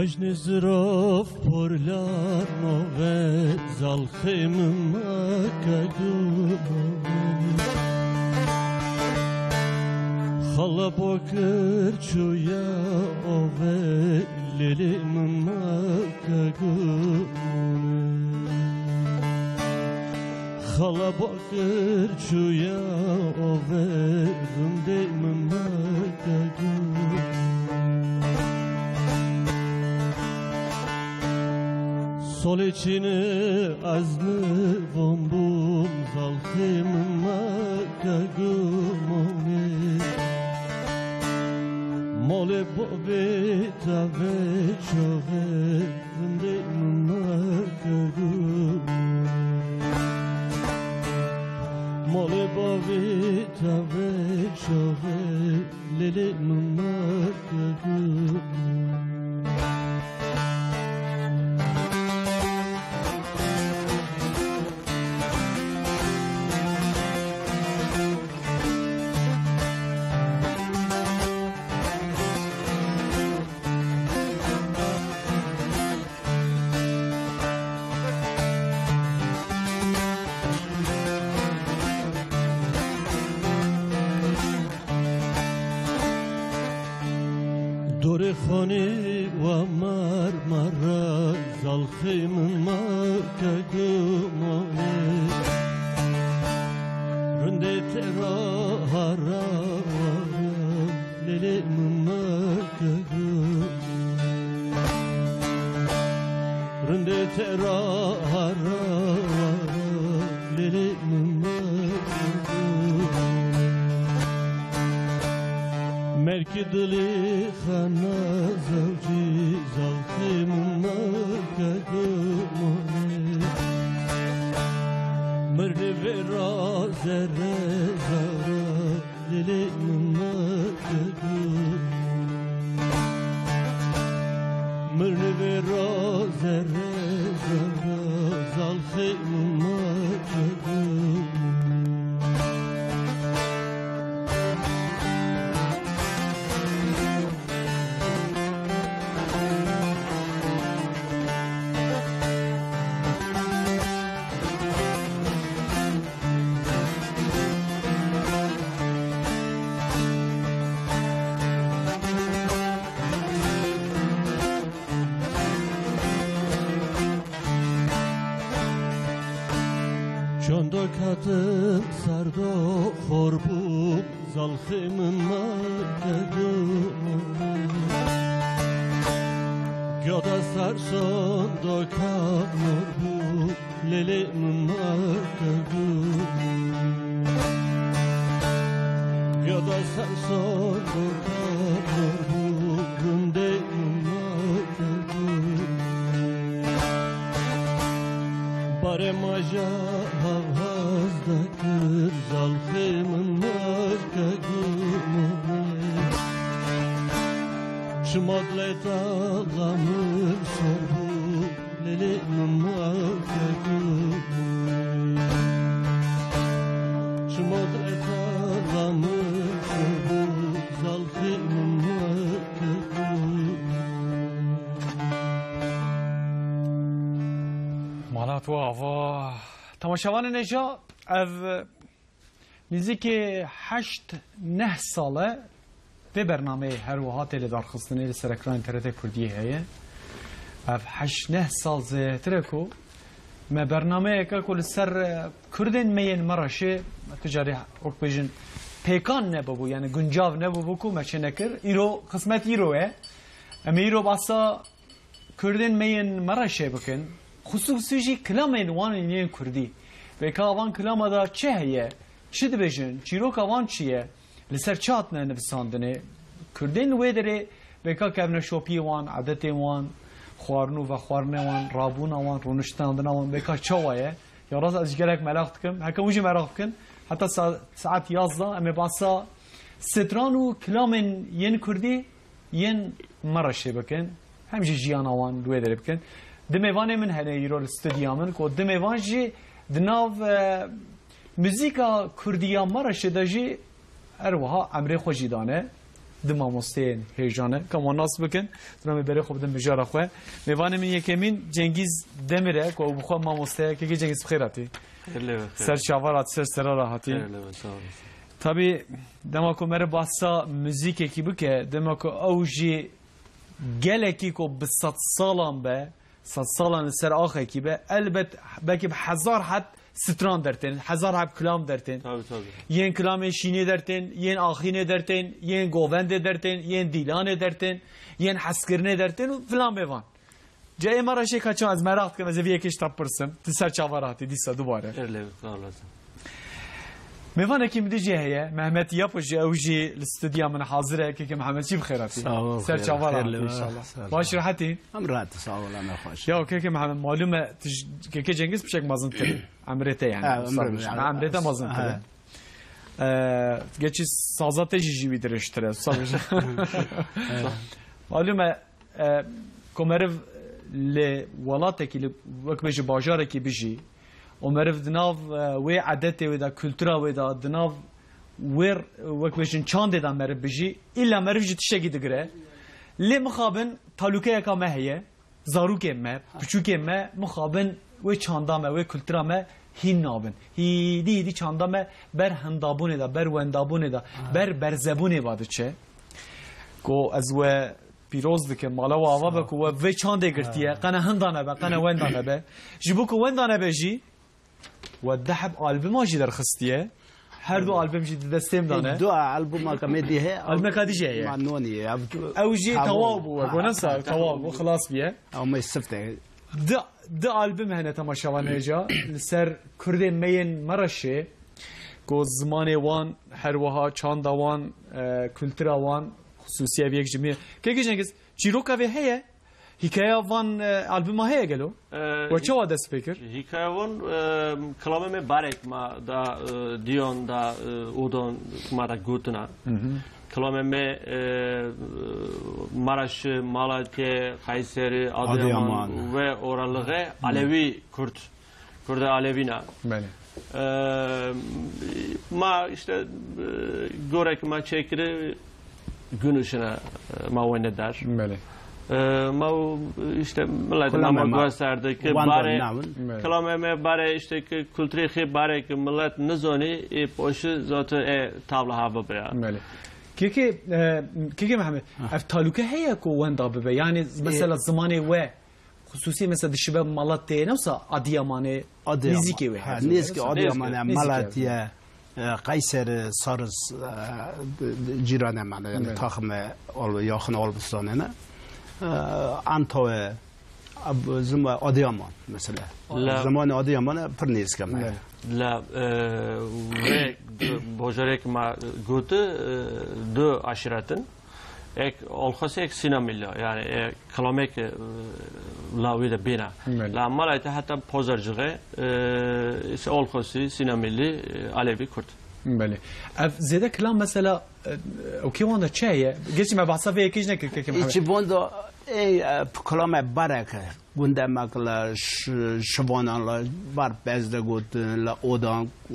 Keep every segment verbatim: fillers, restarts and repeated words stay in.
Jnê zirov porlan ove, zalxê min meke gumove. Xala bokir çûya ove, lêlê min meke gumove. Xala bokir çûya ove, rindê min meke gumove. Solê çînê ez nivon bûm, zalxê min meke gumove. Molê bavê te vê çaxê, rindê min meke gumove. Molê bavê te vê çaxê, lêlê min meke gumove. Dorê xanê we marmara, zalxê min meke gumane. Rindê te ra hara wara, lêlê min meke gumane. Rindê te ra hara wara, lêlê min meke gumane. Merkê dilê xana zewcî, zalxê min meke gumane. Mirnê vê ra zerre zara, lêlê min meke gumane. Mirnê vê ra zerre zara, zalxê min meke gumane. Çanda ketim serda xor bû, zalxê min meke gumane. Gada ser şanda kemor bû, lêlê min meke gumane. Gada ser şanda kemor bû, rindê min meke gumane. Barê maja havaz dekir, zalxê min meke gumane. Çima dilê te la min sor bû, lêlê min meke gumane. Çima dilê te la min sor bû, zalxê min meke gumane. Mala tu ava. Temaşevanên hêja, ev nêzîkî heşt neh sal e vê bernameyê her wiha tê lêdarxistinê li ser ekranên T R T Kurdiyê heye. Ev heşt neh sal zêtir e ku me bernameyeke ku li ser, e, Kurdên me yên Mereşê, tu carî wek bêjin pêkan nebûbû, yani guncav nebûbû ku me çênekir. Îro, qismet îro ye. Em ê îro behsa Kurdên me yên Mereşê bikin, xisûsî jî kilamên wan yên kurdî. Vêka van kilama de çi heye, çi dibêjin, çîroka wan çi ye, li ser çi hatine nivisandinê? Kurdên li wê derê vêka kevneşopiyê wan, edetên wan, xwarin û vexwarinê wan, rabûna wan, rûniştandina wan vêka çawa ye? Ya rast ez jî gelek meraq dikim. Heke hûn jî meraq bikin, heta sa-, saet yazdeh em ê behsa stran û kilamên yên kurdî yên Mereşê bikin, hem jî jiyana wan li wê derê bikin. Du mêvanê min hene îro li stûdiya min, ku du mêvan jî di nav, e, muzîka kurdî ya Mereşê de jî her wiha emrê xwe jî dane. Di mamosteyên hêjan e. Ka wan nas bikin, di namê berê xwe bidin mijara xwe. Mêvanê min yekemîn Cengîz Demir e, ku ew bi xwe mamoste ye. Kekê Cengîz, bi xêr hatî. Xêr lê be, xêr. Ser çava re hatî, ser sera re hatî. Xêr lê be, sağ olasın. Tabî, dema ku meriv behsa muzîkekî bike, dema ku ew jî gelekî ku bi sed salan be, sed salan li ser axekî be, elbet belkî bi hezar heb stran dertên, hezar heb kilam dertên. Tabii, tabii. Yên kilamên şînê dertên, yên axînê dertên, yên govendê dertên, yên dîlanê dertên, yên hezkirinê dertên û filan bêvan. Ca ê me re jê ka çima ez meraq dikim, ez ê vê yekê ji te bipirsim. Tu ser çava re hatî dîsa dubare. Erle, sağ olasın. Mêvanekî min dî jî heye. Mehmet Yapo jî, ew jî li stûdya min hazir e. Kekê Mehmet jî bi xêr hatî. Sağ ol, ser çava re hatî inşallah. Sağ ol. Baş, rehetî? Em rehet, sağ ol, em xweş. Ya, kekê Mehmet, malûm e, tu ji, kekê Cengiz piçek mezintir. Emrê te yani. Ha, emrê min, yani. Emrê te mezintir e. Ha. Ee, geçî saza te jî ji wî dirêjtir e. Sağ ol. Malûm e, e, ku meriv li welatekî, li wek bêjî bajarekî bijî û meriv di nav, e, wê edetê wê de, kultura wê de, di nav wê, wek bêjin, çandê de meriv bijî, îlla meriv ji tiştekî digire. Lê mixabin talûkeyeka me heye, zarokên me, piçûkên me, mixabin wê çanda me, wê kultura me hîn nabin. Hîdî hîdî çanda me ber hindabûnê de, ber wendabûnê de, ber berzebûnê ve diçe. Ku ez we pîroz dikim, mala we ava be ku we vê çandê girtiye, qene hinda nebe, qene wenda nebe. Ji bo ku wenda nebe jî, we deh heb albuma jî derxistiye. Her du album jî di destê min de ne. Ê, du albuma ka me dî heye. Albumeka dî jî heye. Ma nonî ye. Ew jî tewaw bû, we gonesa tewaw bû, xilas bûye. Ew me sifte. Di, di album hene temaşevan hêja, li ser Kurdên me yên Mereşê, ku zimanê wan, her wiha çanda wan, e, kultura wan, xusûsî ev yek ji me. Kekê Cengiz, çîroka vê heye? Hîkayeya van, e, albuma heye gelo? E, we çawa dest pê kir? Hîkayeya wan, e, kilamê me barek ma da, e, Diyon da, e, Odan ma da gotina. Kilamê me, e, Maraş, Malatya, Kayseri, Adıyaman, Adıyaman ve oralığı Alevi Kürt. Kurda Alevî ne. Belê. Eee, ma işte, eee, gorek ma çêkiri gün ışığına, eee, ma wende der. Belê. Eee, ma o, işte millet ma ma gösterdi ki bare, belê, kilamê me bare işte ki kulturê xê bare ki millet nizoni, e, poşi zaten e tabla hava bira. Belê. Kekê, e, kekê Mehmet, ev talûke heye ku wenda bibe? Yani mesela zimanê we Xusûsî mesela dişibe mala tê, ne wisa Adiyamanê, Adiyaman. Nêzîkê wê. Ha, nêzîkê Adiyamanê, nêzîkê. Malatya, e, Kayseri, Sarız, e, cîranê me ne, yani taxime, ol-, yaxin Olbistanê ne. E, Antawe, ab-, zima Adiyaman mesela. La- Zimanê Adiyamanê pir nêzîk e me. La, e, ve bajarek ma gotu, e, du aşiretin. Ek Olxos, ek Sîna Milli, yani, e, kilamek, e, lawê de bêna. Belê. La malay te heta Pozercixê, e, işte Olxosî, Sîna Milli, e, Alevî, Kurd. Belê. Ev zêde kilam mesela, e, ew kê wan de çi heye? Geçî me behsa vê yekê jî nekir, kekê Mihemed. Îçî wan de, ê, e, kilame barek e. Gundemekla, ş-, şivanan la bar pez de gotin, la odan, e,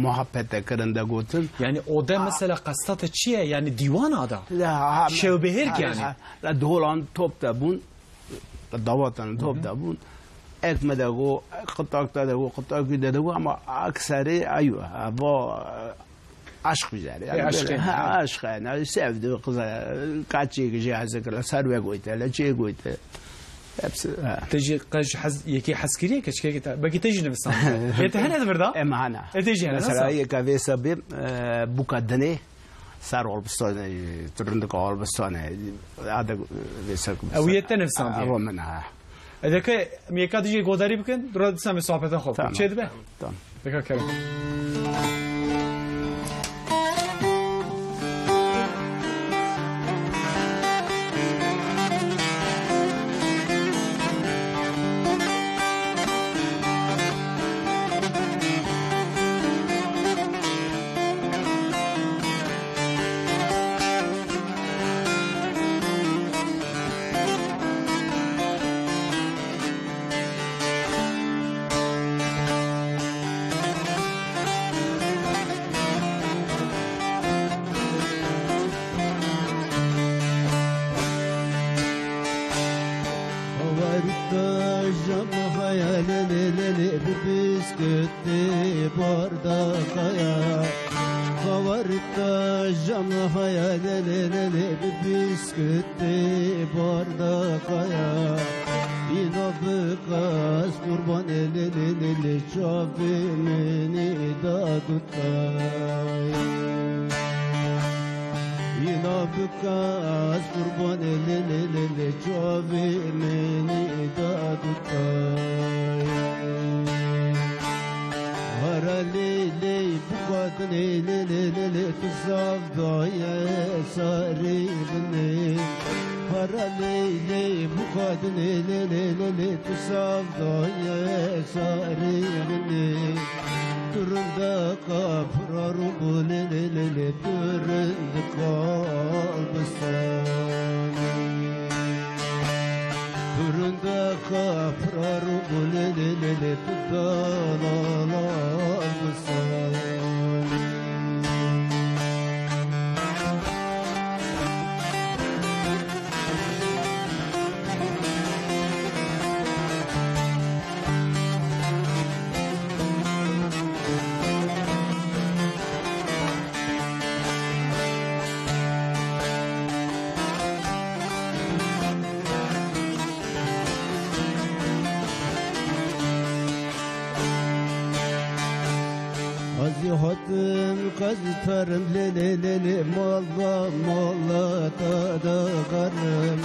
muhabbete kirin de gotin. Yani ode mesela qesta te çi ye? Yani dîwana da? La, ha, şewbehêrk ha, yani. Ha, la dolan top de bûn, la dawatan top de bûn. Ek me de go, qıtak de de go, qıtak de de go, ama akseri ayu, ha, bo, Aşk üzere. E, yani aşk böyle, yani, ha, ha. Aşk yani. Yani sevdi kıza, kaç şey kişi hazır kıla, serve koydu, hele şey koydu. Hepsi, ha. Te jî qe ji hez, yekê hezkiriyê keçikekê te, belkî te jî nivisand. Yê te hene di vir de? Em hene. E, te jî hene, mesela, nasıl? Yeka vê sebê, e, buka dinê, ser Olbistanê, turundika Olbistanê, adı vê ser. Ew yê te nivisandiye? Ew min, ha. E, deke em yeka dijî godarî bikin, dura dîsa em ê sohbeta xwe bikin. Tamam. Çê dibe? Tamam. Deka kerem. Jam haya lê lê lê lê, bi biskutê bardakaya. Xawarita jam haya lê lê lê lê, bi biskutê bardakaya. Îna bika ez qurban, lê lê lê lê lê, çavê min ê dadutay. Îna bika ez qurban, lê lê lê lê lê, çavê min ê dadutay. Hara lê lê, bu kadinê lê lê lê lê, tu zaf daye sarê binê. Hara lê lê, bu kadinê lê lê lê lê, tu zaf daye sarê binê. Tu rindeka pira rû bû, lê lê lê lê, tu rindeka albistanê. Tu rindeka pira rû bû, lê lê lê lê, tu dalala albistanê. Azî hatim qazî terim, lê lê lê lê, mala mala te de garim.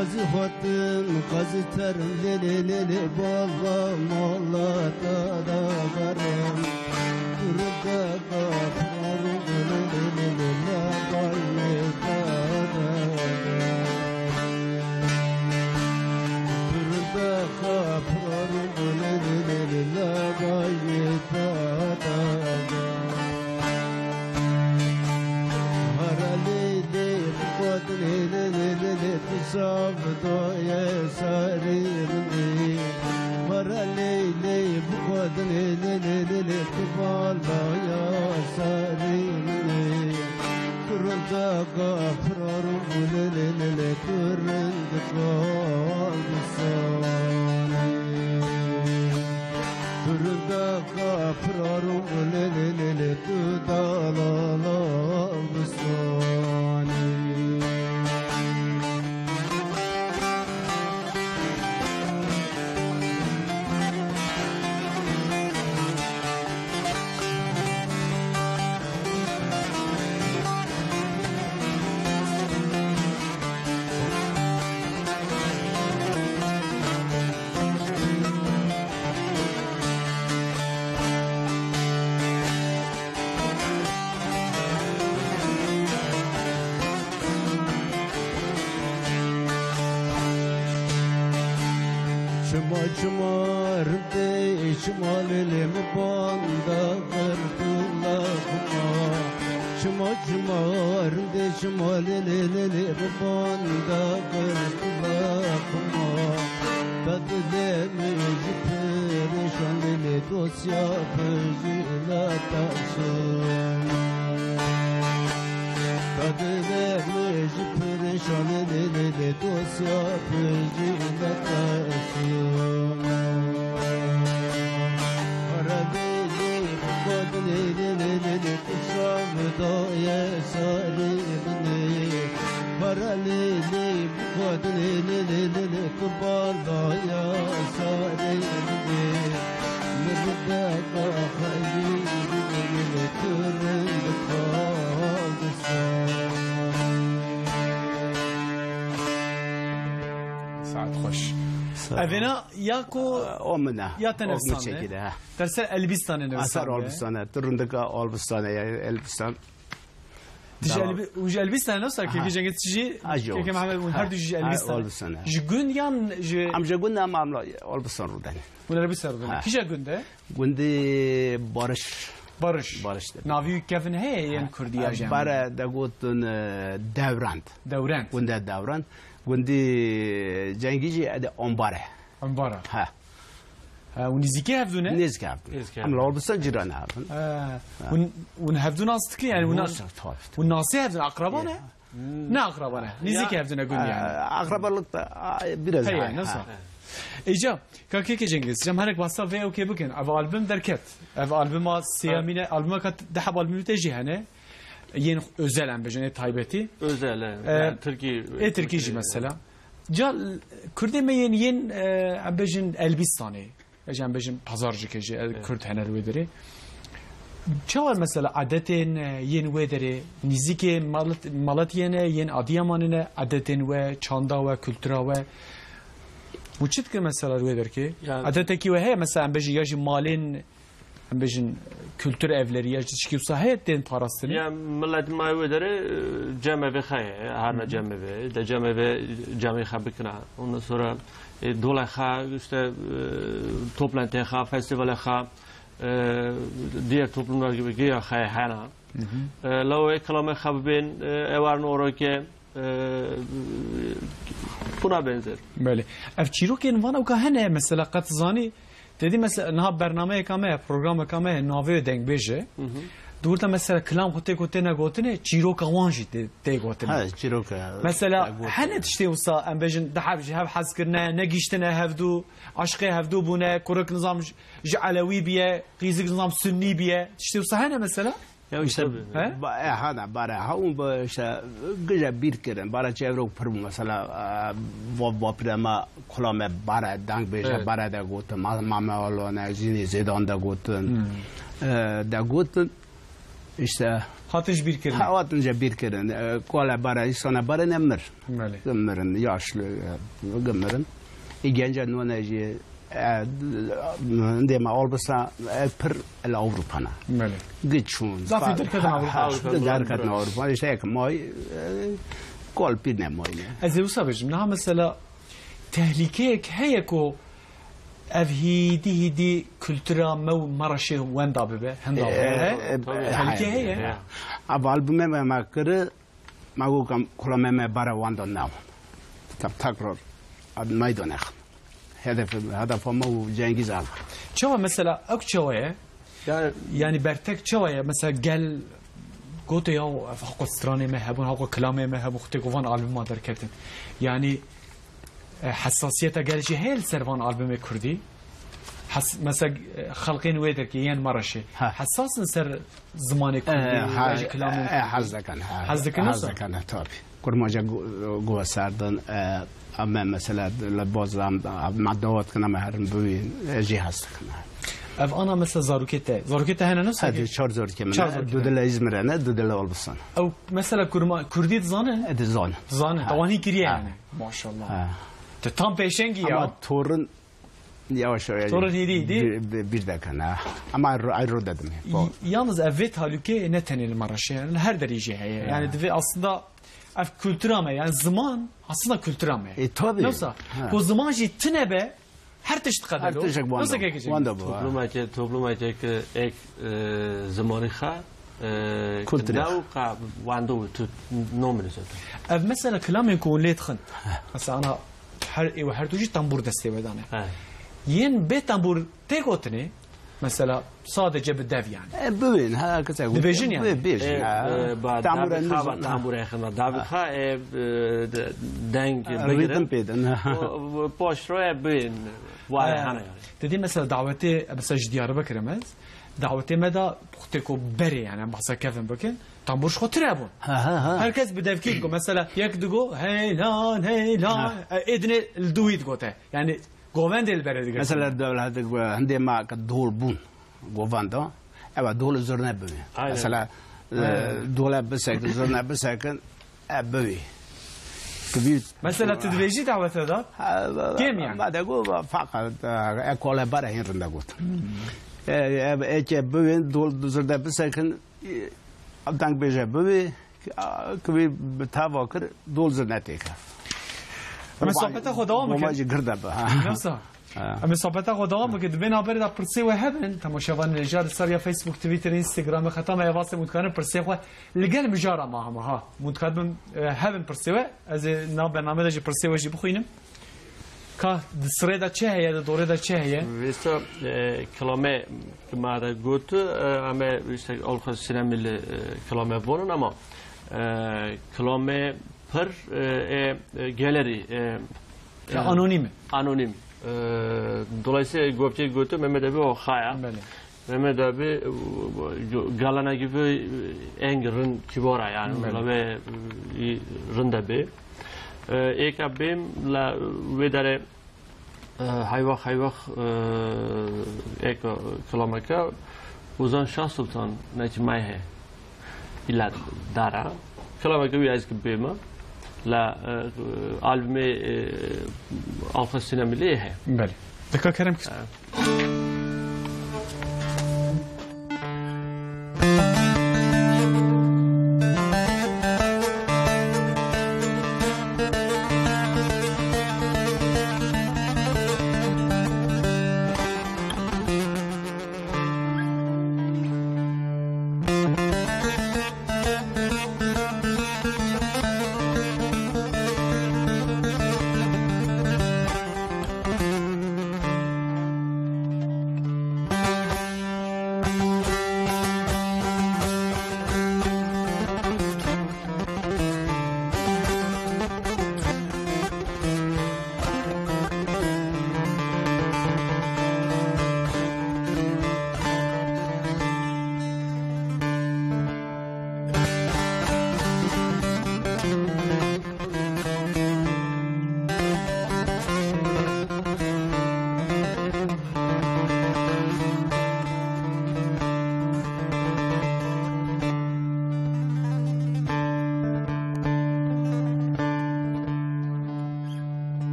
Azî hatim qazî terim, lê lê lê lê, mala mala te de garim. Rindeka pira rû bû, lê lê lê lê, la gaynê te de garim. Rindeka pira rû bû, lê lê lê lê, la gaynê te de garim. Hara lê lê, bu kadinê lê lê lê lê, tu zaf daye sarê binê. Hara lê lê, bu kadinê lê lê lê lê, tu balaya sarê binê. Tu rindeka pira rû bû, lê lê lê lê, tu rindeka albistanê. Tu rindeka pira rû bû, lê lê lê lê, tu dalala albistanê. Çima çima rindê, çima lê lê, min banda girtûla xuma. Çima çima rindê, çima lê lê lê lê, min banda girtûla xuma. Te dilê min ji perêşan lê lê, dosya bijî la te sona. Te dilê min ji perêşan lê lê lê, dosya bijî la te sona. Hara lê lê, bu kadinê lê lê lê lê, tu zaf daye sarê binê. Hara lê lê, bu kadinê lê lê lê lê, tu balaya sarê binê. Min rindeka xeyî binê, tu rindeka albistanê. Saet xweş. Evêna ya ku O min e. Ya te O min nivîsande. Çekî de, ha. Te ser Elbîstanê nivîsande. Ser Elbîstanê. Tu rindeka Elbîstanê, ya Elbîstan. Tu ji Tamam. Elbî-, û ji Elbîstanê ne ser? Aha. Kekê Cengîz jî, Ha, ji Kekê Elbîstan. Mehmet, hûn Ha. her du jî ji Ha, Elbîstan. Elbîstan, ha. Ji gund yan ji Em ji gund em, em li Elbîstan rûdene. Hûn Elbîstan rûdene. Ha. Kîja gund e? Gundê Barış. Barış. Barış de. Navî wî kevin heye yên Ha. Kurdî ya Ha, jî em? Bare de gotin, e, Dewrend. Dewrend. Gundê Dewrend. Gundê Cengî jî ede Ombare. Ombare. Ha. Ha, û nêzîkî hevdû ne? Nêzîkî hevdû. Nêzîkî Em hevdû. Li Elbîstan cîran hevdûn. Ha. Ha. Hûn, hûn hevdû nas dikin, yani hûn Nas, tabii. Hûn nasê hevdûn, akraba ne? Ya. Hmm. Ne akraba ne? Nêzîkî Ya. hevdû ne gund yani? Ha, akrabalık da, a, biraz Heye, daha, nasıl? ha. Îca, kakekê Cengiz, cem herek basa vê ew kê bikin. Ev album derket. Ev albuma sêyemîn e, albuma kat deh heb albumê te jî hene. Yên özel em bêjin, ê taybetî. Özel, e. E, Yani Tirkî, ê Tirkî jî e, mesela. Ca, Kurdê me yên, yên, e, em bêjin Elbîstanê. Ê jî em bêjin Pazarcikê jî, e, Evet. Kurd hene li wê derê. Çawa mesela adetên, e, yên wê derê, nîzîkê Malat-, Malatiyê ne, yên Adiyamanê ne, adetên we, çanda we, kultura we? Û çi dikin mesela li wê derkê? Yani Adetekî we heye mesela em bêjin ya jî malên, em bêjin kultur evlerî ya jî tişkî wisa heye tên parastinê? Ya millet ma wê derê, e, cemevê xwe ye, her ne cemevê, de cemevê cemê xwe bikine. Ondan sonra, e, dola xwe, işte, e, toplantê xwe, festivalê xwe, e, diğer toplumlar gibi güya xwe hene. E, la wê kilamê xwe bibên, e, êvar norokê, e, buna benzer. Belê. Ev çîrokên van ewka hene, mesela qet zanî, te dî mesela niha bernameyeka me ye, programeka me ye, navê wê Dengbêj e. Hı hı. Di wir de mesela kilam xwe tê ku têne gotine, çîroka wan jî tê, tê gotine. Ha, çîroka Mesela tê gotine. Hene tiştê wisa em bêjin, di hev ji hev hez kirine, negihiştine hevdû, aşqê hevdû bûne, kurik nizam ji, ji Elewî biye, qîzik nizam Sunnî biye. Tiştê wisa hene mesela? Ya işte, Tabii. He? ba-, e, hana, bare, ha, un ba, işte, gije bîr kirin, bare çevrok pir bû, mesela, e, va-, vapire ma, kulame bare, Dengbêje Evet. bare de gotin, ma-, Mame Alone, Zînê Zêdan de gotin, Hmm. e, de gotin, işte, Hatin ji bîr kirin. ha, hatin je bîr kirin, e, kole bare, insana bare ne mir. Belê. Gimirin, yaşlı, e, gimirin. E, gence nûne jî, e, hindê me Albisa, e, pir li Ewropa ne. Belê. Giçûn. Zafî derketin Ewropa. Ha, ha, derketin Ewropa. İşte ek may, e, kol pîr ne may ne. Ez ê wisa bêjim, niha mesela tehlîkeyek heye ku ev hîdî hîdî kultura me û Maraşê wenda bibe, henda E, bibe, he? e, Tabii. Tehlîke heye. Heye. Ev albumê me, me kiri, Ma got kam, kulame me bare wanda nawan. Tam tekrar ad maydon exin. Hedef, hedefa me û Cengiz Al. Çawa mesela, ew çawa ye? Yani Yani bertek çawa ye? Mesela gel gote ya, ev haqo stranê me hebûn, haqo kilamê me hebûn, xutê ku van albuma derketin. Yani, e, hesasiyeta gel jî heye li ser van albumê kurdî? Hes-, mesela, e, xelqên wê derkê yên Maraşê. Ha. Hesas in ser zimanê kurdî, E, ha, ya jî kilamên e, kurdî? Hez dikin, ha. Hez dikin, Hez wisa? dikin, tabii. Kurmanca gu-, guheserdin, e, em mesela li boz em, em dawet kin, em herin bivîn, e, jî hez dikin. Ev ana mesela zarokê te. Zarokê te hene, ne? Hadi, çar zarokê min. Çar zarokê Du min. dile Îzmir'e ne, du dile Olbisan. Ew mesela kurma-, kurdî dizanin? E, dizanin. Dizanin. Ha. Tawanî kiriye Ha. yani. Maşallah. Ha. Tu tam pêşengî ya. Ama torun Yavaş yavaş. Torun hêdî hêdî. Bir, bir, bir dakika, ha. Ama ayrı, ayrı dedim. Y-, yalnız ev vê talûkê ne tenê li Maraşê, yani her derê jî heye. Ya. Yani divê aslında ev kultura me, yani ziman aslında kultura me. E, tabii. Yoksa Ha. ku ziman jî tine be, her tişt qedelo. Her tişt wanda. Nasıl kekecek? Wanda bu, ha. Toplumeke, toplumeke ki ek, e, zimanî xa, e, Kulturê. Dew ka wando tu nomini zaten. Ev mesela kilamên ku hûn lê dixin. Mesela ana her, ê her tu jî tambûr destê we dane. He. Yên bê tambûr tê gotinê, mesela sadece bi dev yani. E, bibên, ha, kese Dibêjin yani. Bibêjin, E, ha. e, ba, Tambûra dabi nizam, xaba ha. Tambûra xina. Dabi Ha. xa, e, e, de-, deng E, bigirin. Ritm pêdin, ha. O, o, poşroya bin, vay E, hana yani. Dedî mesela dawetê, mesela ji Diyarbekirê me, dawetê me da xutê ku berê yani, em bahsa kevin bikin, tambûr ji xwe tire bûn. Ha, ha, ha. Her kes bi devkî digo. Mesela yek digo, "Heylan, heylan." Ha. E, êdinê li dûyî digote. Yani govendê li berê digirtin. Mesela dewlet, hindê ma ke dol bûn, govenda, ewa dol zurne bûne. Aynen. Mesela, e, Aynen. dole bisekin, zurne bisekin, e, bivî. Bivî. Mesela tu dibêjî dawete da? Ha, Kêm yani. Ma de got, fakat, e, e, kole bare hin rinde got. Hmm. E, e, e, ke bivîn, dol zurne bisekin, Deng bêje bivê, kivî bi tava kir, dol zir netêke. Em ê sohbeta xwe dewam bikin. Boma jî girde bi, ha. Nasıl? Ha. Em ê sohbeta xwe dewam bikin. Di vê navberê de pirsê we hebin. Temaşevanên hêja li ser ya Facebook, Twitter, Instagramê xeta me ya vasê hûn dikarin pirsê xwe li gel mijara ma hema ha. Hûn dikarbin, e, hebin pirsê we. Ez ê nav bername de jî pirsê we jî bixwînim. Ka di sirê de çi heye, di dorê de çi heye? Vêsa, e, kilame ki me re got, e, em ê işte alxwe sînemî li, e, kilame bonin ama, e, kilame pir, e, e, e, gelerî, e, Ya e, anonîm e. Anonîm. Ee, dolayısıyla Gopçe Goto Mehmet abi o xaya. Belê. Mehmet abi, e, galanaki ve en rin kibora yani. Belê. Ve, e, rin de be. Ee, êka bêm la ve dere, e, hayvak hayvak, e, êka kilameke Ozan Şah Sultan ne ki may he. Îla dara. Kilameke wî ez ki bême. La, e, albumê, e, Alfa Sinemî lê he. Belê. Dika kerem ki. E.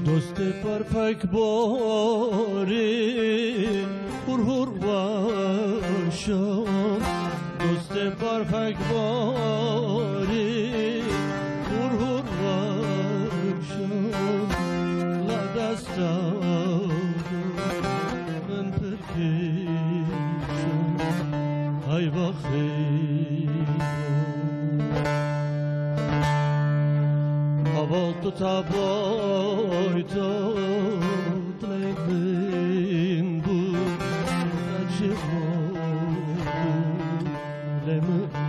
Dostê perfek borî hur hur weşan. Dostê perfek borî hur hur weşan. La desta min pir kêşan. Ay baxê. Heval tu taboy tu dilê min bû, çi bû dilê min bû.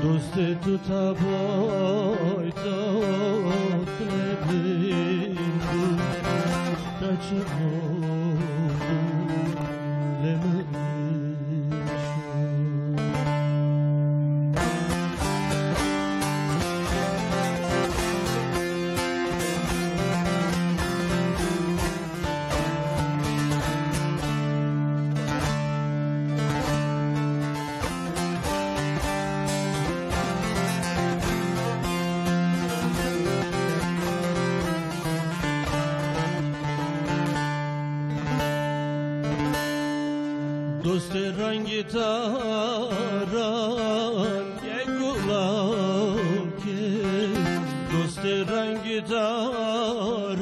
Dostê tu taboy tu dilê min bû, çi bû dilê min bû. Dostê rengî taran ye gulakê, dostê rengî taran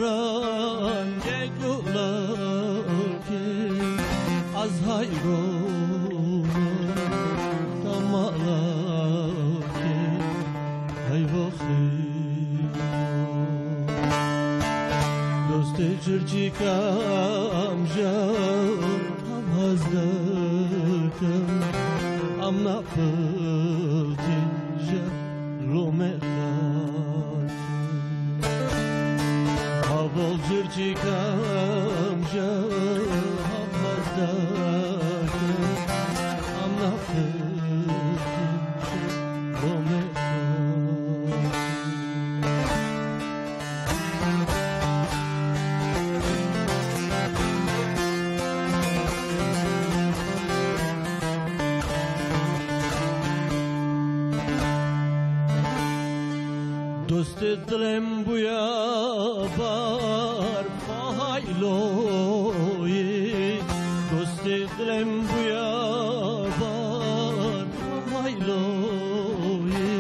ye gulakê, az hayron tamalakê, hey voxê. Dostê çirçîka em ji hev hez dikin, em nafiltî ji lomê xatin. Heval çirçîka em ji hev hez dikin, em nafiltî ji lomê xatin. Dostê dilem bûya bar fahayloyê. Dostê dilem bûya bar fahayloyê.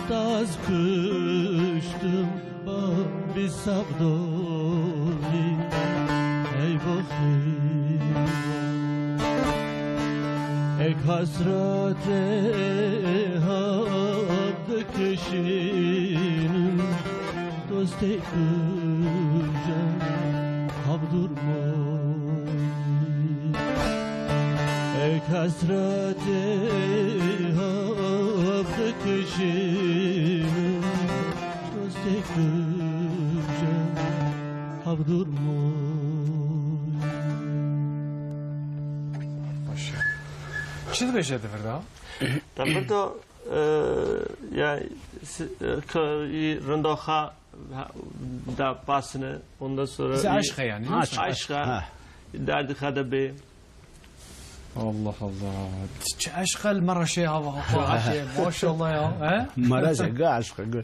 Taz kuştum bavê sevdoyê. Ey baxî. Ek hasretê hav dikişînim, dostê kuje hav durmoy. Ek hasretê hav dikişînim, dostê kuje hav durmoy. Baş e. Çi dibêje di vir de? Di vir de, e, ya, si-, e, ke-, î rinda xwe ha, da pasine, ondan sonra Mesela î-, aşk e yani, değil mi? Aşk, aşk e. Ha. Derdi xwe de bê. Allah Allah. Çi eşq el Maraşê hava, hava, hava, maşallah ya, he? Maraşê, ga eşq, ga.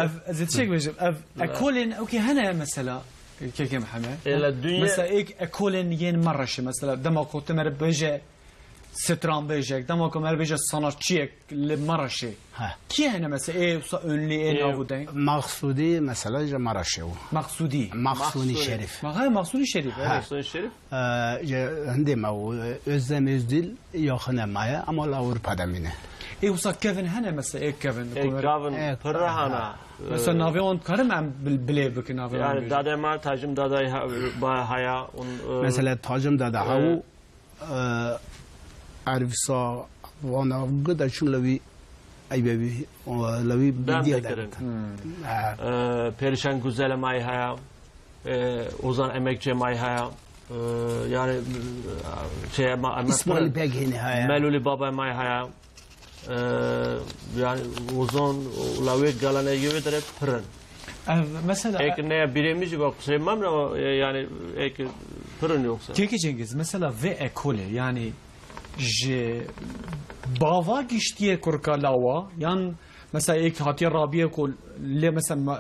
Ev, ez ê tiştek bêjim, ev ekolên, okey, hene mesela, Keke Mihemed. Êla dünya Mesela, ek ekolên yên Maraşê, mesela, dema ku tu mere bêje stranbêjek, dema ku mere bêje sanatçiyek li Maraşê. Ha. Kî hene mesela, ê wisa ünlü, ê Ê, nav û deng? Maqsudî, mesela, ji Maraşê û. Maqsudî. Maqsûnî Maqsûnî. Şerîf. Ma-, ha, Maqsûnî Şerîf, Ha. evet. Maqsûnî Şerîf. Ee, ji hindê me û Özlem Özdil yaxine maye, ama li Ewropa de mîne. Ê wisa kevin hene mesela, ê kevin, Ê ku me- kevin Ê, pir ha. hana. Mesela navê wan dikarim em bil-, bilê bikin navê wan Yani bêjin? Dade ma Tacim Dada ha-, ba haya, un, e, Mesela Tacim Dada e, hawu, e, Ervisa vana gıda çun lewi eybevi, o, lewi Dem bildiye de. dekirin. Hmm. Ha. E, Perişan Güzel may haya, e, Ozan Emekçi may haya, e, yani, e, şey, ma-, ma-, İsmail Begin haya. Meluli Baba may haya. E, yani, Ozan, la wê gelenek wê dere pirin. Ev, mesela Ek ne birê min jî ba qusrê mam re, e, yani, ek pirin yoksa. Kekê Cengiz, mesela vê ekole, yani, ji bava giştiye kurka lawa, yan, mesela, ek hatiye rabiye ku lê, mesela, me-,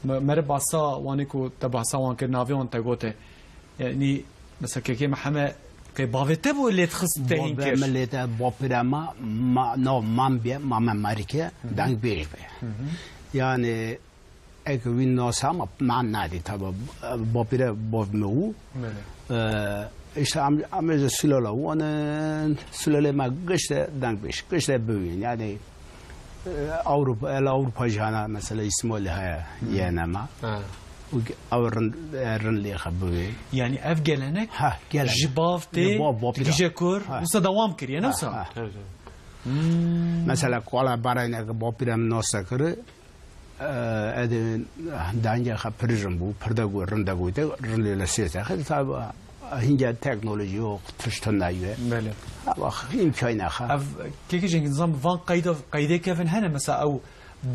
me-, mere basa wanê ku te bahsa wan kir, navê wan te gote. Yani, mesela, Kekê Mihemed, qê bavê te bû lê dixist te hîn Bavê kir? me lê te bapire ma, ma, nav mam bê, ma me marike, Hı hı. deng bêj be. Hı hı. Yani, ek wî nasa ma, ma nadî tabi, bapire bav me wû. Belê. Ee, işte am, am ji Sülala wan, Sülale ma gişte deng bêj, gişte bûyin. Yani, Ewropa, el Ewropa jî hene, mesela, Îsmaîlî heye, Hı. yene me. Ha. Û ge-, ew rin, rin lê xe bûye. Yani ev gelenek Ha, gelenek. ji bav tê, Ji bav, bav digije pira. kur, Ha. wisa dewam kiriye, ne Ha, wisa? ha. Tabii, tabii. Hmm. Mesela, kola baraynek bapîrem nase kiri, e, edê denge xe pir rin bû, pir de gu, rin de gu, te rin lê le sê te xe, tabi, hinge teknoloji yok, tişt ne ye. Belê. Ama imkayna xa. Ev, kekê Cengiz, nizam van qayda, qaydê kevin hene, mesela ew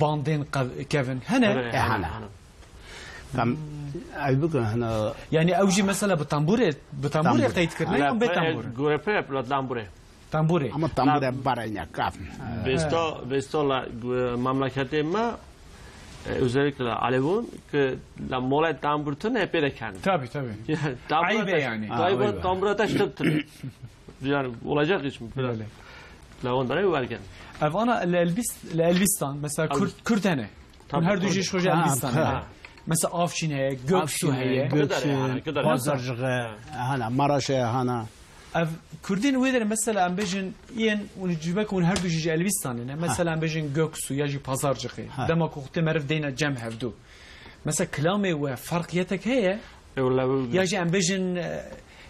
bandên qev-, kevin hene? Hene, E, hene, hene. hene. Tam, ev bikin, hene. Yani ew jî mesela bi tambûrê, bi tambûrê Tambûr. qeyd kirine Hene, yan bê pe-, tambûr? Gore pire, pire tambûrê. Tambûrê. Ama tambûrê La- barayne kaf. Vêsta, vêsta la, gu-, memleketê me, e, özellikle Alevon, ki la molay tambûr tune pê de kenin. Tabii, tabii. Yani, tambura Ayıp taş-, yani. Ayıp. Ayıp. Tambura taş tut tune. Yani olacak iş mi? Öyle. La ondan ev erken. Ev ana li Elbis-, li Elbistan, mesela Elbis- Kürt, Kürt hene. Tabii, Hûn her du tabii. jî ji xwe ji Ha, Elbistan ha. hene. Mesela Afşîn heye, Göksu Afşîn heye, heye. Göksu, Kidar yani, Kidar. Pazarcık, hana, Maraş heye, hana. Ev Kurdên wê derê mesela em bêjin yên û cibek hûn her du jî ji Elbistan hene. Mesela em bêjin Göksu ya jî Pazarcıkê. Ha. Dema ku xutê meriv deyne cem hevdu. Mesela kilamê we ferqiyetek heye? E, wala, Ya jî em bêjin, e,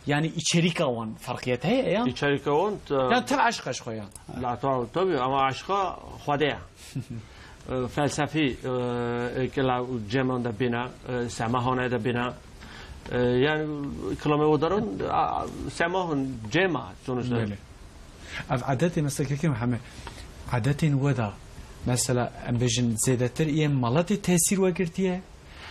yani içerika wan ferqiyet heye ya? İçerika wan, e, Ya tev eşqa ji xwe ya? La, ta-, tabii, ama eşqa Xwedê ye. E, felsefî, e, e, kila ceman de bîne, e, semahane de bîne. E, yani, kilamê odaran, a, semahun cema sonuçta. Belê. Ev edetê mesela kekê Mihemed, edetên we de, mesela, em bêjin zêdetir yên maletê tesîr we girtiye,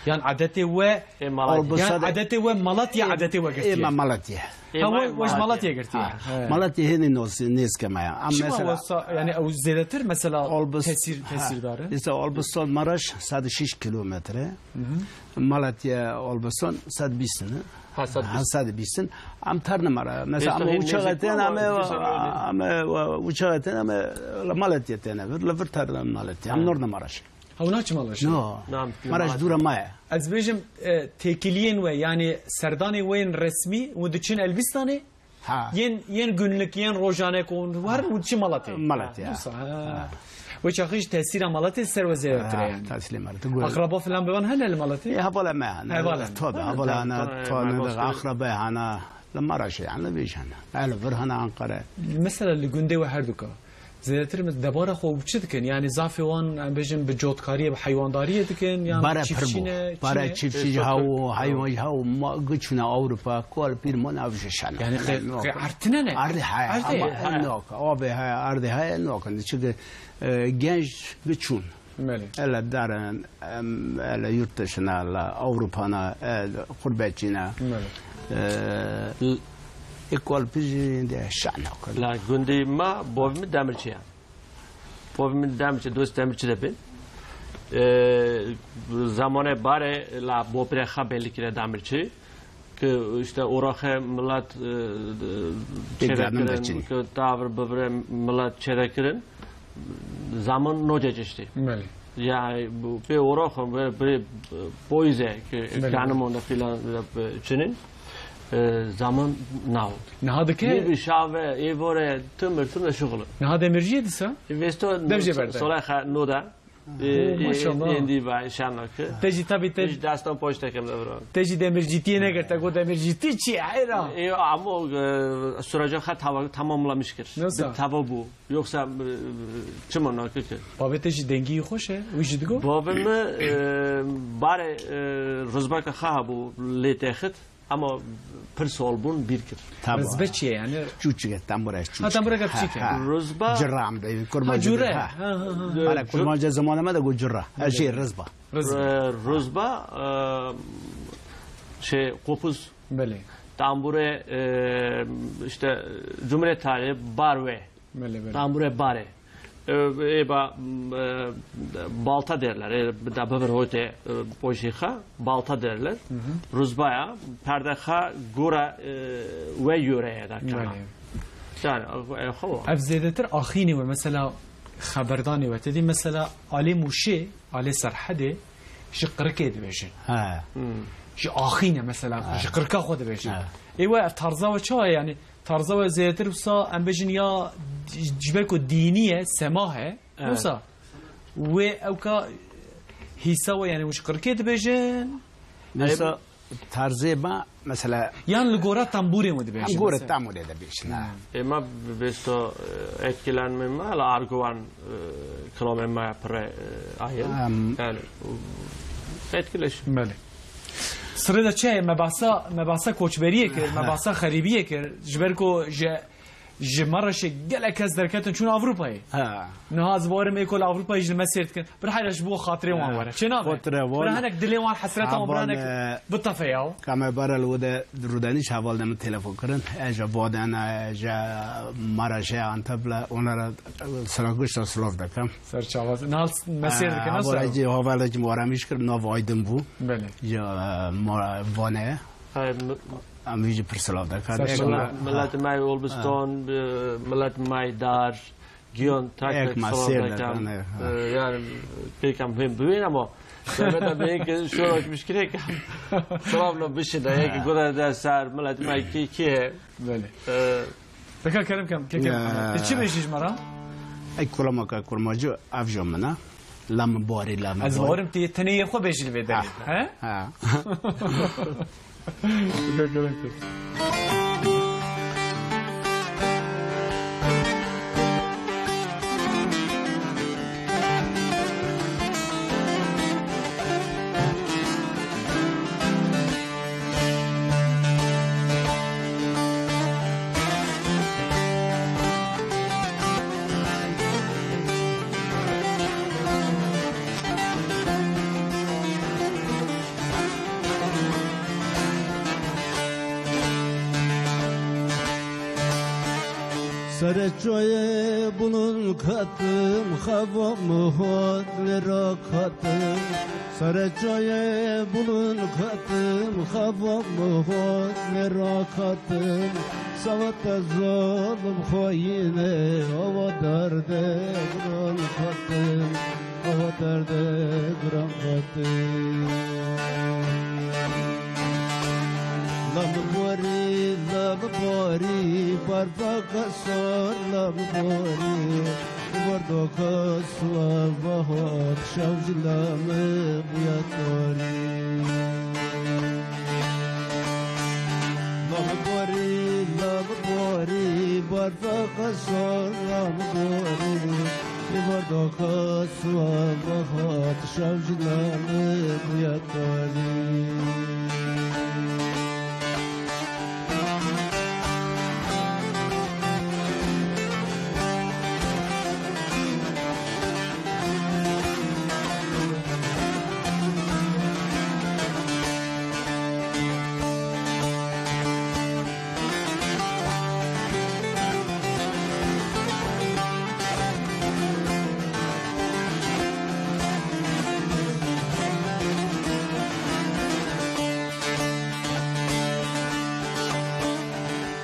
Yan edetê we, Ê Malatya. Yan edetê we Malatya, edetê we girtiye. Ê me Malatya. Ê Ha, me we, we ji Malatya. Malatya girtiye. Ha. He. Malatya hênî noz-, nêzke me ya. Em Çima mesela wesa, yani ew zêdetir mesela Olbis-, tesîr, ha. tesîrdar e? Mesela Olbistan Maraş sed û şeş kilometre. Malatya Olbistan sed bîst ne? Ha, sed bîst. Ha, sed bîst. Em terne Maraş. Mesela Êsta em hê uçağa nêzîk tên, ama em, Olbistan öyle. em, e, uçağa tên, em, e, Malatya têne vir, li vir terne Malatya. Em Ha. norne Maraş. Ha, wina çi Maraş? No. Nam, Maraş Maraş. dûra me ye. Ez bêjim, e, têkiliyên we, yani serdanê we yên resmî, û diçin Elbîstanê? Ha. Yên, yên günlük, yên rojane ku hûn werin, û diçin Malatê? Malatê, ha. Wisa, ha. Ha. Wê çaxî ji tesîra Malatê ser we zêdetir e Ha, yani. tesîrê Malatê, gur. Akraba filan bi van hene li Malatê? Ê, hevala me hene. Hevala. Tabii, Hene, hevala tabii, hene, tabii, tabii, tabii. Akraba hene. Li Maraşê hene, li vêj hene. Li vir hene Ankara. Mesela li gundê we herduka. Zêdetir min debara xwe bi çi dikin? Yani zafê wan, em bêjin, bi cotkariyê, bi heywandariyê dikin? Yan Bare pir bû. çiftçî ne, çi Bare ne? çiftçî Ê, hew, pir. heywan hew, ma, giçûne Ewropa, kol pîr ma nav ji şena. Yani qe-, Ne, qe-, nok. erdine ne? Erdê heye, Erdê, ama he. nok. Abê heye, erdê heye, nok. Çünkü, e, genç giçûn. Belê. Ele darin, em, ele yurt dışına, ele Avrupana, ele gurbetçine. Belê. E, e, kol pîr jî de şena. La gundê ma, bavê min demirçi ya. Bavê min demirçi, dost demirçi de bin. E, zamanê bare la bopire xa belli kire demirçi. Ki işte oraxê millet, e, Pek çêde yardım kirin, için. ki tavır bibire millet çêde kirin, zaman noce çişti. Belê. Yani bu pê oraxê, pê, pê, e, poize ki Belê. kanimon da filan da, e, çinin, e, zaman navut. Niha dike? Nî bi şave, ê vore, tümür, tümür şuxulu. Niha demirciye disa? Vesto Dev jê berde. solay xa noda. Ê, Oo, ê, maşallah. ê, êndî va, inşallah ki. Te jî tabii te Hiç destan poş tekim de bro. Te jî demircîtiyê negirte, got demircîtî çi ye, heyra? Ê, amo, e, sürecê xwe tava-, tamamlamış kir. Nasıl? Bir tava bu. Yoksa, e, çima nakir ki? Babê te jî dengî xweş e, wî jî digo? Babê mi, e, bare, e, ruzbaka xwe hebû lê texit. Ama pir sol bûn bîr kir. Tamam. Rizbe çi ye yani? Çûçik e, tembure çûçik. Ha, tembure Ha, çûçik e. ha. Ruzba. Cira em de, kurmancî Ha, cure. de, ha. Ha, ha, ha. Hala Cur- kurmancî zamanê me de got cira. Ha, şey, rizba. Rizbe. E, ruzba, e, şey, kopuz. Belê. Tambure, e, işte, cumhuriyet tarihi, barwe. Belê, belê. Tambure bare. E, ê ba, e, balta derler. E, da bibir hote, e, poşî xa, balta derler. Hı hı. Ruzbaya, perde xa gora, e, we yöreye da kana. Belê. Yani, e, xewa. Ev zêdetir axînê we, mesela xeberdanê we. Te dî mesela alê Mûşê, alê Serhedê, ji Qirikê dibêjin. He. Hmm. Ji axîne mesela, He. ji Qirika xwe dibêjin. He. Ê we ev tarza we çawa ye? Yani tarza we zêdetir wisa em bêjin ya ji ber ku dînî ye, semah e. Evet. Wisa wê ewka hîsa we yani ji Qirikê dibêjin. Mesela tarzê me, mesela Yan li gora tembûrên we dibêjin. Em gore mesela. Tam wê de bêjin, ha. Hmm. Ê me bi besto, e, etkilenme me, la arguvan, e, kilamê me pire, e, ayê. Em. Yani, e, etkileşim. Belê. Sirê de çi ye? Me bahsa, me bahsa koçberiyê kir, me bahsa xerîbiyê kir. Ji ber ku ji, ji Maraşê gelek kes derketin çûn Avrupayê. Ha. Niha ez bawerim ê ku li Avrupayê jî li me sêr dikin. Bir heyra ji bo xatirê wan Ha. were. Çê nabe? Xatirê wan. Bir hinek dilê wan hesreta wan bir Avan, hinek e, bitefe ya. Ka me bara li wê de rûdanî ji heval de min telefon kirin. E, ji Vodena, e, ji Maraşê, Antepla, onlara, e, sila gişta silav dekim. Ser çawa. Niha me sêr dikin, E, nasıl? Heval jî, heval jî min aramîş kir, nav Aydin bû. Belê. Ji, e, Ma-, Vanê. Hay, mi- Em vî jî pir silav dekin. Ser Ek çawa. ma- Millet, millet me Olbiston, e, millet me Dar, Giyon, tak Ek tak ma silav sêr dekem. dekan, e, ha. E, yani, pêkem hêm bibên ama, sebeta bê ki şorak müşkilek. Silav lo bişin, de, yek Ha. goda de ser, millet me ki, ki he. Belê. E, Deka kerem kem, ke kerem. Ya. Te çi bêjî ji me re? Ey kulamaka kurmacî, ev jo min e. La min barî, la min Ez barî. bawerim tê tenê yê xwe bêjî li vê derê. Ha. He? Ha. Deka kerem kem. Sere çayê bulun katim, xeva min hat lê rakatim. Sere çayê bulun katim, xeva min hat lê rakatim. Sava te zalim xwayînê, ava derdê giran katim. Ava derdê giran katim. Lam borî, lam borî, barvaka sor, lam borî. Bardoka suava hat, şev ji lame bûya tarî. Lam borî, lam borî, barvaka sor, lam borî. Bardoka suava hat, şev ji lame bûya tarî.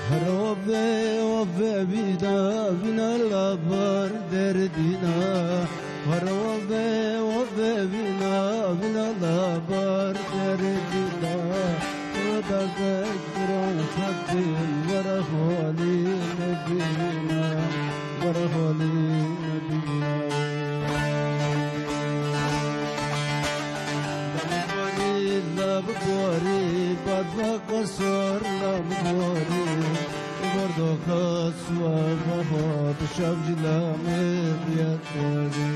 Her ove, ove vîna, vîna labar derdîna. Her ove, ove vîna, vîna labar derdîna. Derdek giran xetin, were holî nebîna, were holî nebîna. Lam borî, lam borî, barvaka sor, lam borî. Bardoka suava hat, şev ji lame bûya tarî.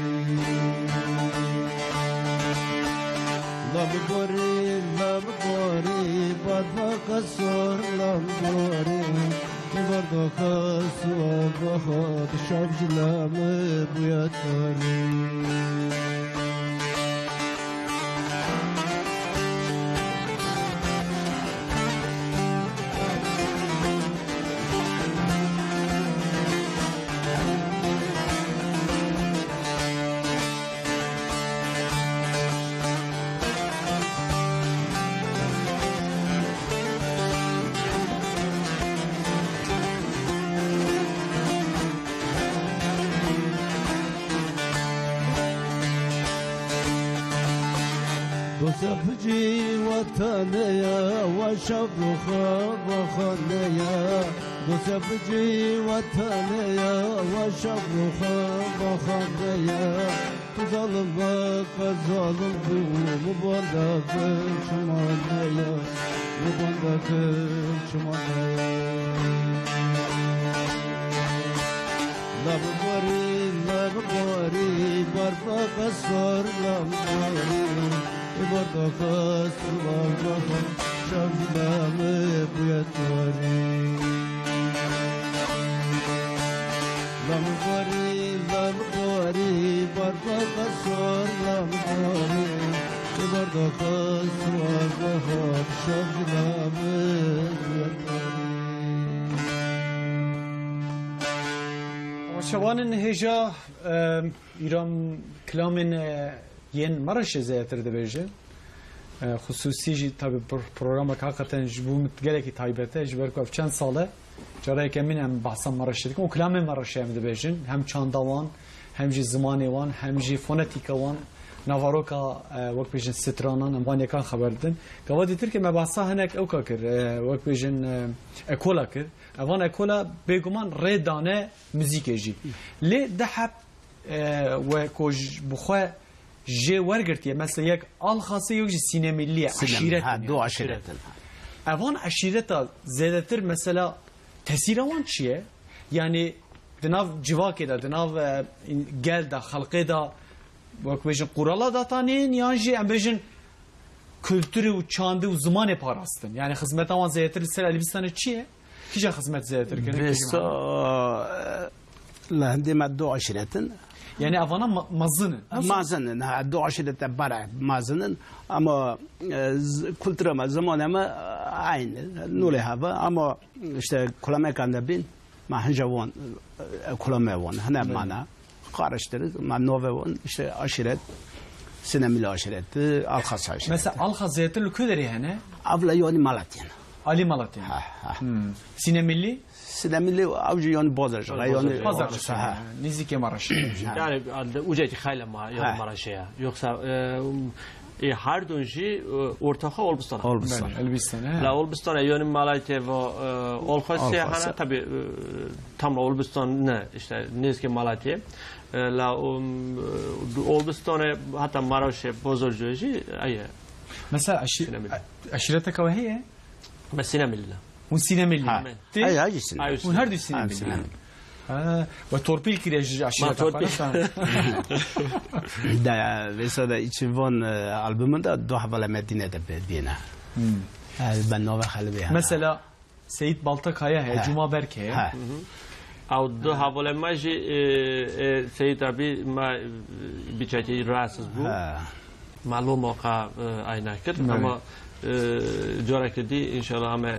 Lam borî, lam borî, barvaka sor, lam borî. Bardoka suava hat, şev ji lame bûya tarî. Dost ya picî wetanê ya, wa şev ruxa baxanê ya. Dost ya picî wetanê ya, wa şev ruxa baxanê ya. Tu zalim veke zalim bû, min banda kir çimanê ya, min banda kir çimanê ya. Lam borî, lam borî, barvaka sor, lam borî. Bardoka sor, lam borî, şev ji lame bûya tarî. Lam borî, lam borî, barvaka sor, lam borî. Bardoka sor, lam borî, şev ji lame bûya tarî. Şevanên hêja, e, îram kilamên, e, yên Mereşê zêdetir dibêje. E, xusûsî jî tabi pro-, programek hakikaten ji bo min gelekî taybet e, ji ber ku ev çend sal e, cara yekemîn em behsa Mereşê dikin û kilamên Mereşê em dibêjin, hem çanda wan, hem jî zimanê wan, hem jî fonetîka wan, navaroka, e, wek bêjin stranan, em van yekan xeber didin. Gava dîtir ke me behsa hinek ewka kir, e, wek bêjin, e, ekola kir. Evan ekola bêguman rê dane muzîkê jî. Lê di heb, e, we ku ji, bi xwe jê wergirtiye, mesela yek Alxasê, yek jî Sînemîlî ye, Sinem, eşîret ha, in, du yani, eşîret. Eşîret in. Evan eşîreta zêdetir mesela tesîra wan çi ye? Yani di nav civakê de, di nav, e, gel de, xelkê de, wek bêjin qurala datanên, yan jî em bêjin kulturê û çandê û zimanê parastin? Yani xizmeta wan zêdetir li ser Elbîstanê çi ye? Kîja xizmet zêdetir kirin? Bêsa, e, li hindê me du eşîret in. Yani evana ma-, mezin in? Mezin in, ha, du eşîrete bare mezin in. Ama, e, z-, kultura me, zimanê me, e, eyn, nûlê heve. Ama işte kulameka nebîn, Ma hinca wan, e, kula me wan, hene Belê. Mana. Karıştırık, ma nove wan, işte aşiret, Sinemili aşireti, Alxas aşireti. Mesela Alxas zêtir li ku derê hene? Avla yoni Malatya. Ali Malatya. Ha, ha. Hmm. Sinemili? Sinemili avcı yoni Bozaj, Bozaj, yoni Bozaj, Bozaj, ha. Nizike Maraş. Yani, ucaytî xayla ma, yoni Ha. Maraşe ya. Yoksa, e, E, her dûn jî, e, ortaxa Olbistan. Olbistan. Belê, Elbistan, he. La Olbistan, e, yonî Malatya ve, e, Olxosya Olxosya. Hana, tabi, e, tam la Olbistan ne, işte, nêzîkê Malatya. E, la, um, e, Olbistan, e, heta Maraşê, Bozorcê jî, eye. Mesela, aşi-, Sinemî. A-, aşireteke we heye? Me Sinemî lila. Hûn Sinemî lila. Ha. Ti? Ay, ay, Sinemî. Ay, Hûn her du Sinemî Ha, lila. Sinemî. Ha, we torpîl kiriye ji aşireta Ma torpîl. Xwe, ne? De, vêsa de içi van, e, albumın da du hevala Medine de be-, bîne. Hmm. Ez ben nava xelibê ha. Mesela Seyit Baltakaya heye, He. Cuma Berk heye. He. Ew du hevala me jî, e, e, Seyit abi me, e, biçakî rahatsız bû. He. Ma lo moqa, e, ayna kir, Belê. Ama, e, carekê dî, înşallah, em, e,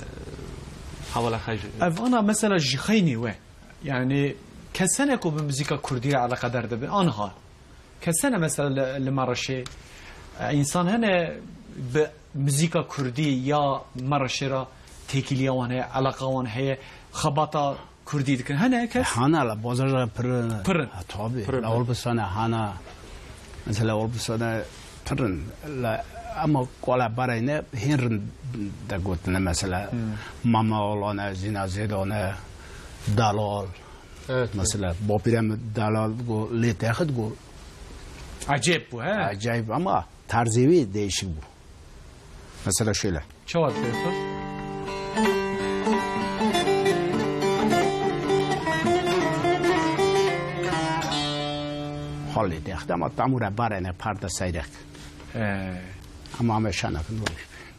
hevala xwe jî. Ev ana mesela ji xeynî we. Yani, kes hene ku bi muzîka kurdî re eleqedar dibe? Anha. Kes hene mesela li, li Mereşê? E, însan hene bi muzîka kurdî ya Mereşê re têkiliya wan heye, eleqa wan heye, xebata kurdî dikin. Hene kes? Hana la, bazaja pir in. Pir in. Ha, tabii. Pir in. La Olbistan hana. Mesela Olbistan pir in. La, ama kola barayne hên rind de gotine mesela. Hmm. Mama olane, zina zêdane, dalal. Evet. Mesela, bapîre min dalal go, lê texit go. Acayip bu, he? Acayip ama tarzı bir değişik bu. Mesela şöyle. Çawa dikir? Halê texit ama tamura barene parda seyrek. He. Ama ame şana kin.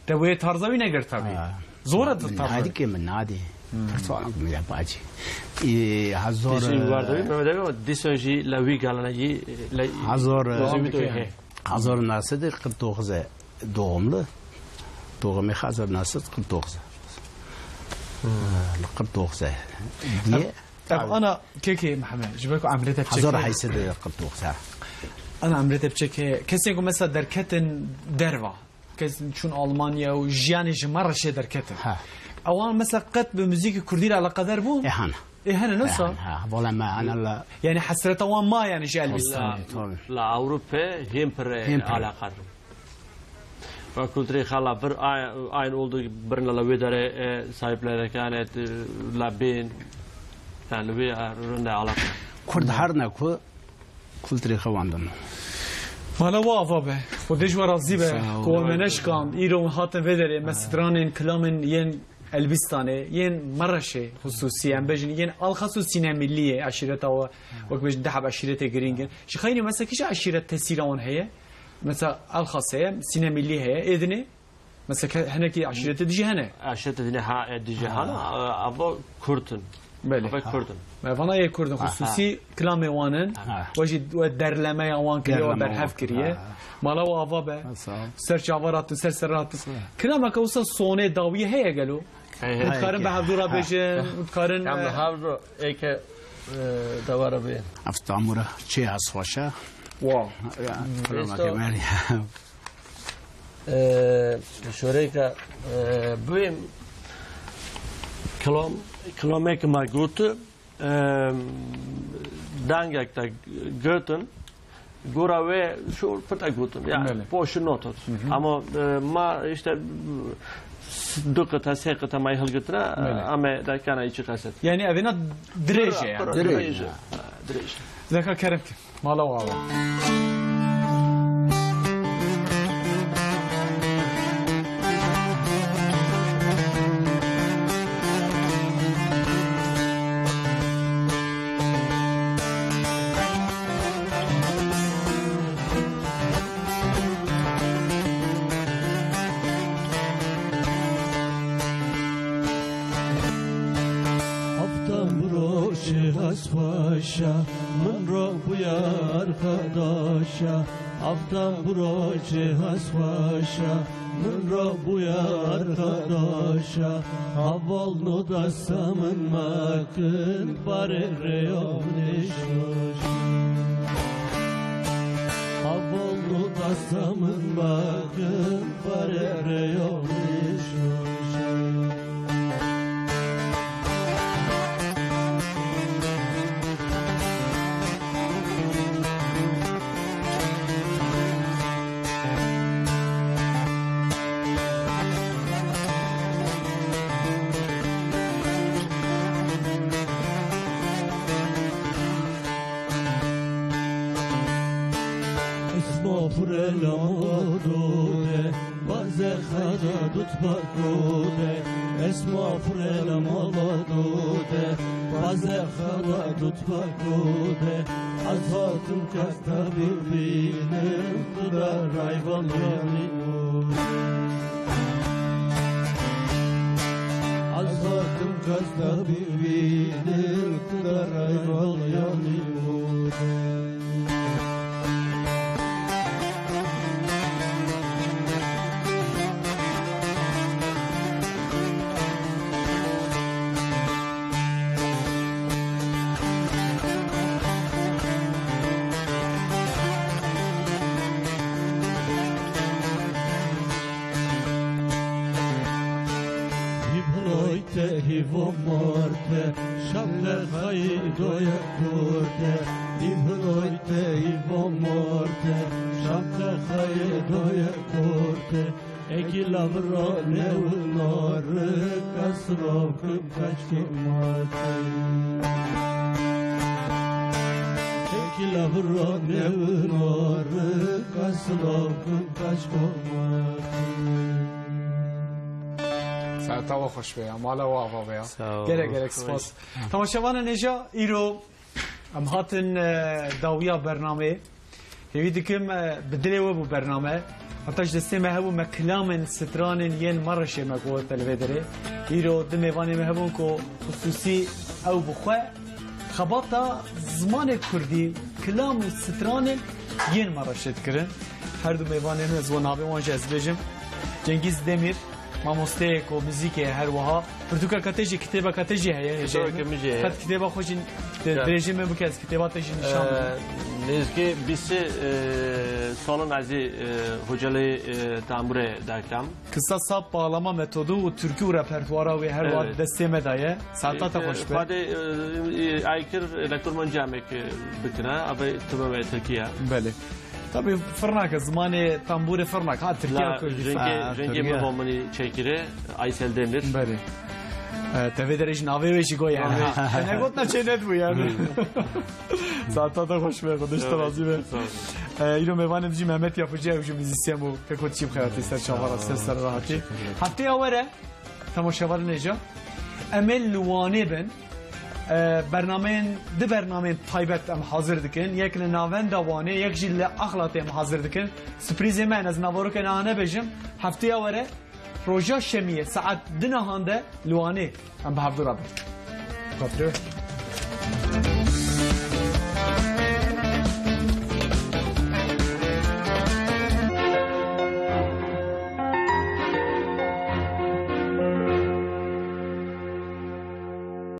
Te wê tarza wî negir tabii. Ha. Zor e Min tarza. Nadî ke min nadî. Hmm. Tarza wî ya bacî. Ê, hazor, Dîsên wî war dawî, e, Mehmet abi, ama dîsan jî la wî galana yî, la hazor, e, Dozê wî doyê he. Hazor Nasir de kırk dokuz e doğumlu. Doğumu hazor Nasir kırk dokuz e. Hmm. Kırk dokuz e. Diye. Ev, ev ana kekê Mihemed, ji ber ku emrê te Hazor biçekê. Heyse de kırk dokuz e. Ana emrê te biçekê. Kesên ku mesela derketin derva. Kes çûn Almanya û jiyanê ji Mereşê derketin. Ha. Ewan mesela qet bi muzîkê kurdî re eleqedar bûn? E, hene. E, hene, E, nasıl? Hene, ha. Vala me hene la. Yani hesreta wan ma yani ji Elbistan. Tabii, tabii. La Avrupa hêm pir, e, Hêm pir. Alakar. Ve kulturê xala bir ay-, aynı oldu birine la wê dere, e, sahiplerken, e, la bên. Yani wê, e, rinde alakar. Kurd her ne ku Kulturê xwe wandin. Mala we ava be. Xwedê ji we razî be. Sağ ol. Ku we me neşikand. Îro hûn hatin vê derê. Me stranên, kilamên yên Elbîstanê, yên Mereşê xusûsî, em bêjin, yên Alxas û Sîne Milliyê, eşîreta we, wek bêjin, du heb eşîretê girîng in. Ji xeynî mesela kîja eşîret tesîra wan heye? Mesela Alxas heye, Sîne Millî heye, ê dinê? Mesela ke-, hinekî eşîretê dijî hene. Eşîretê dijî ha, e, dijî Ha. hene, e, ava Kurd in. Belê. Ava Ha. Kurd in. Me vana yê Kurd in, Ha, ha. xusûsî kilamê wan in. Ha. We jî we derlemeya wan kiriye, we Derleme berhev wan. Kiriye. Ha. Mala we ava be. Ha, sağ ol. Ser çavan hatin, ser ser hatin. Sağ ol. Kilameke wisa sonê dawiyê heye gelo? Hey, hey. Hûn dikarin bi Ha, hevdû re ha. bêjin, hûn dikarin, Em e, li hevdû êke, e, dewara bê. Ev tamura çê ez xweşe. Wow. Ya, Hmm. kilameke Esto- merî. Ee, şoreyka, e, bûyê kilam, kilameke me got, e, dengek te gotin, gora wê şor pir te gotin. Ya, Belê. Poşi notot. Hı hı. Ama, e, ma işte, s-, du qita, sê qita me hilgirtine, Belê. Em ê dekana içi qeset. Yani evêna dirêj e yani. Pir, pir, Dirêj. Dirêj e. Ha, dirêj. Zeka kerem ki. Mala we ava. Aftan bro şiras paşa, min ro buyar Arkadaşa, aftan broçê hesxweşa, min ra bûya arkadaşa, heval no desta min mekin, barê rêya min ê şoş. Heval no desta min mekin, barê rêya min ê şoş. Esma pure la modo de, baze xada dut bakode. Esma pure la modo de, baze xada dut bakode. Ez hatim kesta bibînim, tu da rayval yanî. Ez hatim kesta bibînim, tu da rayval yanî. Hîvloyte hîvo morte, şapte xayî doye kurte. Hîvloyte hîvo morte, şapte xayî doye kurte. Eki lavro newinor, kasro kim kaçko mate. Eki lavro newinor, kasro kim kaçko mate. Saeta we xweş be ya, mala we ava be ya. Sağ ol. Gerek gerek spas. Temaşevanên hêja, îro em hatin, e, dawiya bernameyê. Hêvî dikim, e, bi dilê we bû bername. Heta ji destê me hebû, me kilamên stranên yên Mereşê me got li vê derê. Îro du mêvanê me hebûn ku xisûsî ew bi xwe xebata zimanê kurdî, kilam û stranên yên Mereşê dikirin. Her du mêvanê me, ez we navê wan jî ez bêjim. Cengîz Demîr, mamosteyê ku muzîkê ye, her wiha pirtûkeka te jî, kitêbeka te jî heye, hêjayê min. Kitêbeke min jî heye. Qet kitêba xwe jî di-, Ya. dirêjî min bike, ez kitêba te jî nîşan bidim. Ee, nêzîkî bîst, e, salon ez ê, e, hocalê, e, tambûrê derkem. Kisa sap bağlama metodu û türkü repertuara wê her wiha Evet. destê me de ye. Saeta te Ee, xweş be. Xwedê, e, e, ay kir lektor min camek, e, bikine, abi tıbı ve Tirkiye. Belê. Tabii firnak e, zimanê tambûrê firnak. Ha, Tirkiye La, kurdî. Rengê, Ha, rengê Tirkiye. min bo minî çekire, Aysel Demir. Belê. E, te vê derê jî navê wê jî got yani. Navê. Te negot ne çê nedibû yani. Saeta te xweş be, Xwedê ji te razî be. Sağ ol. E, îro mêvanê min jî Mehmet Yapıcı, ew jî muzîsyen bû. Keko çî bi xeyatê ser çavara ser ser rahatî. Sağ ol. Teşekkür ederim. Heftêya were, temaşevanên hêja, em ê li Wanê bin. E, bernameyên, di bernameyên taybet em hazir dikin. Yek li navenda Wanê, yek jî li Axlatê em hazir dikin. Sürprîzê me, ez navarokên ana nebêjim. Heftêya were, roja şemiyê, saet du nahan de li Wanê em bi hevdû re bin. Xatirê we.